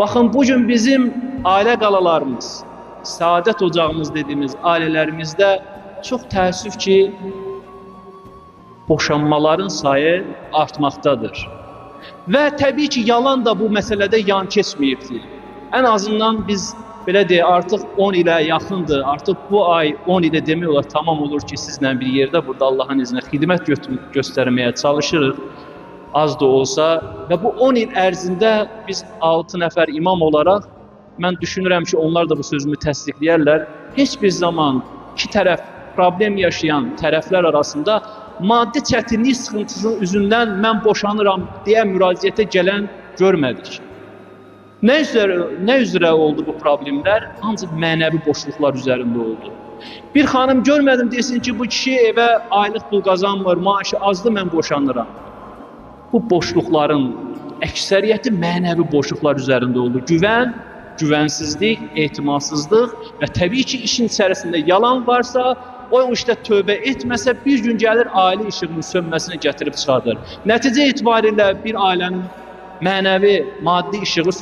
Baxın, bugün bizim ailə qalalarımız, səadət ocağımız dediyimiz ailələrimizdə çox təəssüf ki, boşanmaların sayı artmaqdadır. Və təbii ki, yalan da bu məsələdə yan keçməyibdir. Ən azından biz belə deyək, artıq 10 ilə yaxındır, artıq bu ay 10 ilə demək olar tamam olur ki, sizlə bir yerdə burada Allahın izni xidmət göstərməyə çalışırıq, az da olsa. Və bu 10 il ərzində biz 6 nəfər imam olaraq, mən düşünürəm ki, onlar da bu sözümü təsdiqləyərlər, heç bir zaman iki tərəf problem yaşayan tərəflər arasında maddi çətinlik sıxıntısının üzündən mən boşanıram deyə müraciətə gələn görmədik. Nə üzrə oldu bu problemlər? Ancaq mənəvi boşluqlar üzərində oldu. Bir xanım görmədim desin ki, bu kişi evə aylıq pul qazanmır, maaşı azdır, mən boşanıram. Bu boşluqların əksəriyyəti mənəvi boşluqlar üzərində oldu. Güvən, güvənsizlik, etimadsızlıq və təbii ki, işin içərisində yalan varsa, o işdə tövbə etməsə, bir gün gəlir ailə işığının sönməsinə gətirib çıxardır. Nəticə itibarilə bir ailənin mənəvi, maddi işığı sönür.